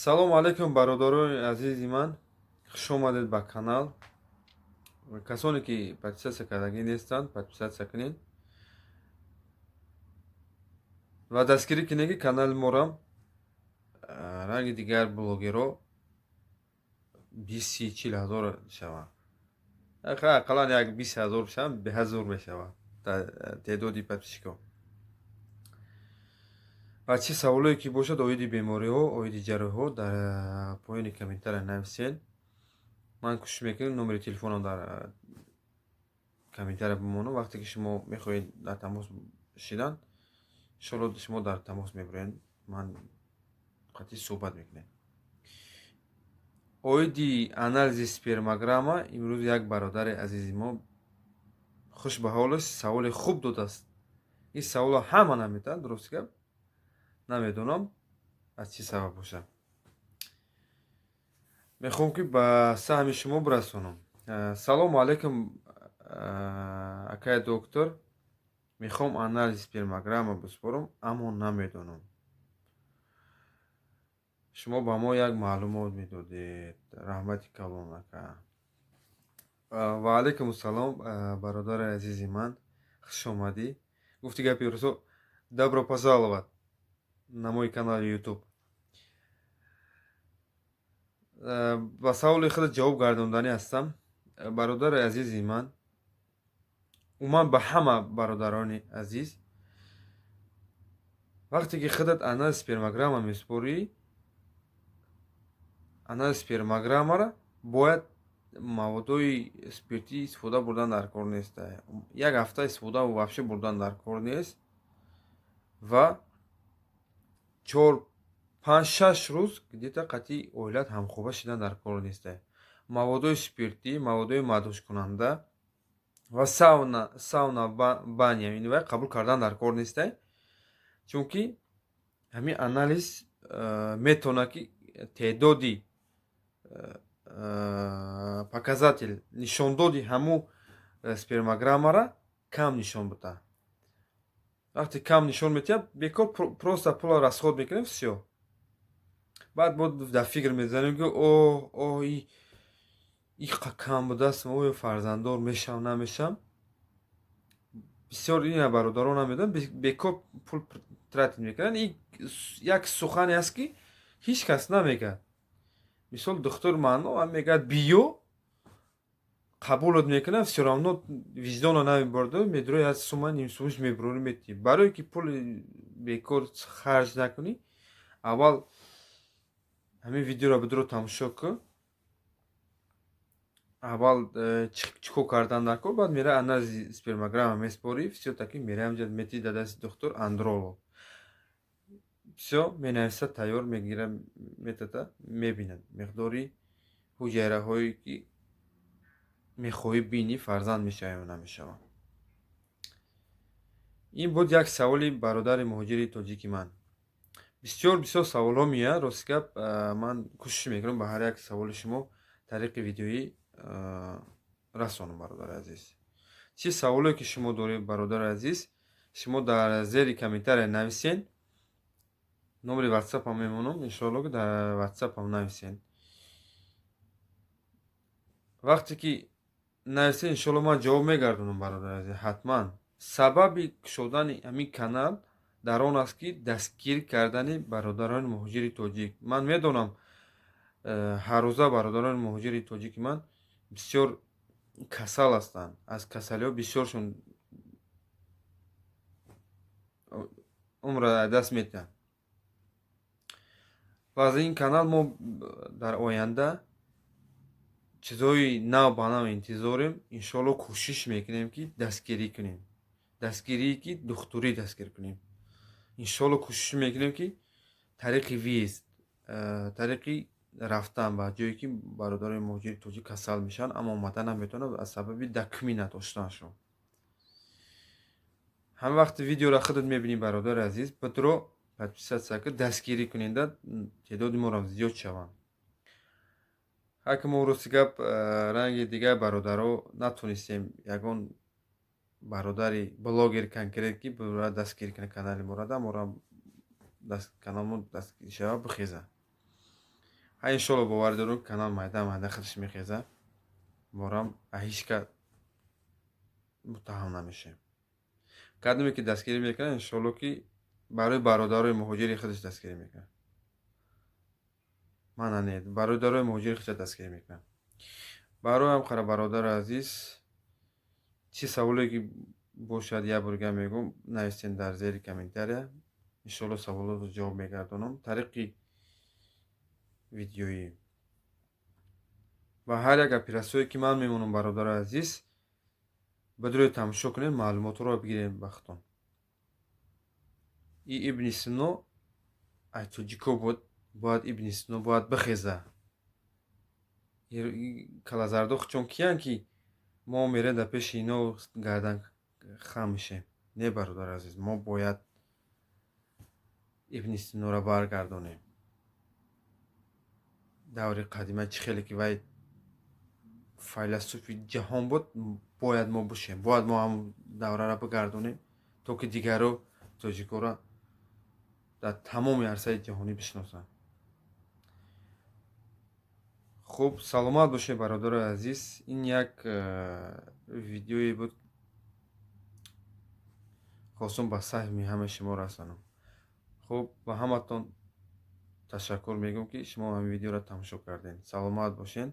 Салому алайкум, бародарони азизи ман, хуш омадед ба канал. Касоне ки подписаться кардагӣ нестанд, подписаться кунед ва дастгирӣ кунед, ки канали морам ранги дигар блогерҳо 20, 30, 40 ҳазор шаванд. Ақаллан як 20 000 шаванд, беҳазор мешавад теъдоди подписчикҳо. Ва чӣ саволое ки бошад оиди бемориҳо, оиди ҷарроҳиҳо, дар поёни комментария нависед. Ман кӯшиш мекунем, номери телефонам дар комментария бимонам. Вақте ки шумо мехоҳед дар тамос шидан, иншоалло, шумо дар тамос мебироед, ман қатъи суҳбат мекунем. Оиди анализи спермограмма имрӯз як бародари азизи мо, хуш ба ҳолаш, саволи хуб додааст. Ин саволро ҳама наметавонад, дурусти гап, намедонам, аз чӣ сабаб бошад. Мехоҳам, ки ба саҳми шумо бирасонам. Салому алайкум, акай доктор, мехоҳам анализи спермограмма биспорам, аммо намедонам. Шумо ба мо як маълумот медодед. Раҳмати калон, ака. Ва алайкум ассалом, бародари азизи ман, хуш омадӣ. Гуфти гапи русо, добро пожаловать на мой канал YouTube. Ба саволи худат ҷавоб гардонданӣ ҳастам, бародари азизи ман. Умуман, ба ҳама бародарони азиз: вақте ки худат анализ спермограмма месупорӣ, анализ спермограммаро бояд маводҳои спиртӣ истифода бурдан дар кор нест. Як ҳафта истифода вообще бурдан дар кор нест ва 4, 5, 6 рӯз где-то қатъи оилат ҳамхоба шидан дар кор нест. Маводҳои спиртӣ, маводҳои мадҳушкунанда ва сауна, баня инвай қабул кардан дар кор нестай, чунки ҳамин анализ метавонад, ки теъдоди показатель, нишондоди ҳамун спермограммара кам нишон бидиҳад. Вақте кам нишон медиҳад, бекор просто пулро расход мекунем, всё. Баъд мо дар фикр мезанем, ки оҳ, оҳ, иқа кам будааст, оё фарзанддор мешавам, намешавам? Бисёр ина бародарон намедонанд, бекор пул тратить мекунанд. И як сухане аст, ки ҳеҷ кас намегӯяд. Мисол, духтур маъно мегӯяд: «Биё, қабулот мекунам». Всё равно виҷдонро намебарда, медурои, аз сума, ним сумаш мебурорӣ, метиҳӣ. Барое ки пули бекор харҷ накунӣ, аввал ҳамин видеоро бидуро тамошо кун. Аввал чӣ кор кардан дар кор, баъд мера анализи спермограмма меспорӣ, всё-таки мераи ҳамҷа, метиҳӣ дар дасти духтур андролог, всё, менависад, тайёр мегира, метата, мебинад миқдори ҳуҷайраҳое ки мехоҳӣ бинӣ, фарзанд мешава ё намешава. Ин буд як саволи бародари муҳоҷири тоҷики ман. Бисёр, бисёр саволҳо меояд. Рости гап, ман кӯшиш мекунам, ба ҳар як саволи шумо тариқи видеоӣ расонам. Бародари азиз, чӣ саволое ки шумо доред, бародари азиз, шумо дар зери комментария нависен. Номери ватсапам мемонам, иншоалло, ки дар ватсапам нависен. Вақте ки нависен, иншоалло, ман ҷавоб мегардонам, бародари азиз, ҳатман. Сабаби кушодани ҳамин канал дар он аст, ки дастгир кардани бародарони муҳоҷири тоҷик. Ман медонам, ҳаррӯза бародарони муҳоҷири тоҷики ман бисёр касал ҳастанд. Аз касалиҳо бисёршон умрро аз даст медиҳанд. Ва аз ин канал мо дар оянда чизҳои нав ба нав интизорем. Иншоалло, кӯшиш мекунем, ки дастгирӣ кунем, дастгирие ки духтурӣ дастгир кунем. Иншоалло, кӯшиш мекунем, ки тариқи выезд, тариқи рафтан ба ҷое ки бародарони муҳоҷири тоҷик касал мешаванд, аммо омада наметавонанд аз сабаби документ надоштанашон. Ҳама вақти видеоро худат мебинӣ, бародари азиз, бидро подписаться ки дастгирӣ куненда, теъдоди моро зиёд шаванд. Ҳар ки мо, рости гап, ранги дигар бародаро натонистем ягон бародари блогер конкрет ки дастгирӣ кунад канали моро, да моро каналмо дастгирӣ шава, бихезад. Ҳа, иншолло, бовар дорам, канал майда майда худаш мехеза. Морам ҳеҷ ка муттаҳам намешем. Кадоме ки дастгирӣ мекунад, иншолло, ки барои бародарои муҳоҷири худаш дастгирӣ мекунад. Мана не, бародарои муҳоҷири худша дастгирӣ мекунад. Бароям қара, бародари азиз, чӣ саволе ки бошад, як бор дига мегӯм, нависен дар зери комментария. Иншолло, саволотро ҷавоб мегардонам тариқи видеоӣ. Ва ҳар як оператсияе, ки ман мемонам, бародари азиз, бидуред, тамошо кунед, маълумотҳоро бигиред ба худтон. И Ибни Сино ай тоҷико буд, бояд Ибни Сино бояд бихеза. Калазардох чон киян, ки мо мерем дар пеши ино гардан хам мешем? Не, бародари азиз, мо бояд Ибни Синоро баргардонем даври қадима. Чӣ хеле ки вай файласуфи ҷаҳон буд, бояд мо бошем, бояд мо ҳам давраро бигардонем, то ки дигаро тоҷикоро дар тамоми арсаи ҷаҳонӣ бишиносанд. Хуб, саломат бошед, бародарои азиз. Ин як видеое буд, хостум ба саҳми ҳамаи шумо расонам. Хуб, ба ҳаматон ташаккур мегӯм, ки шумо ҳамин видеоро тамошо кардем. Саломат бошед.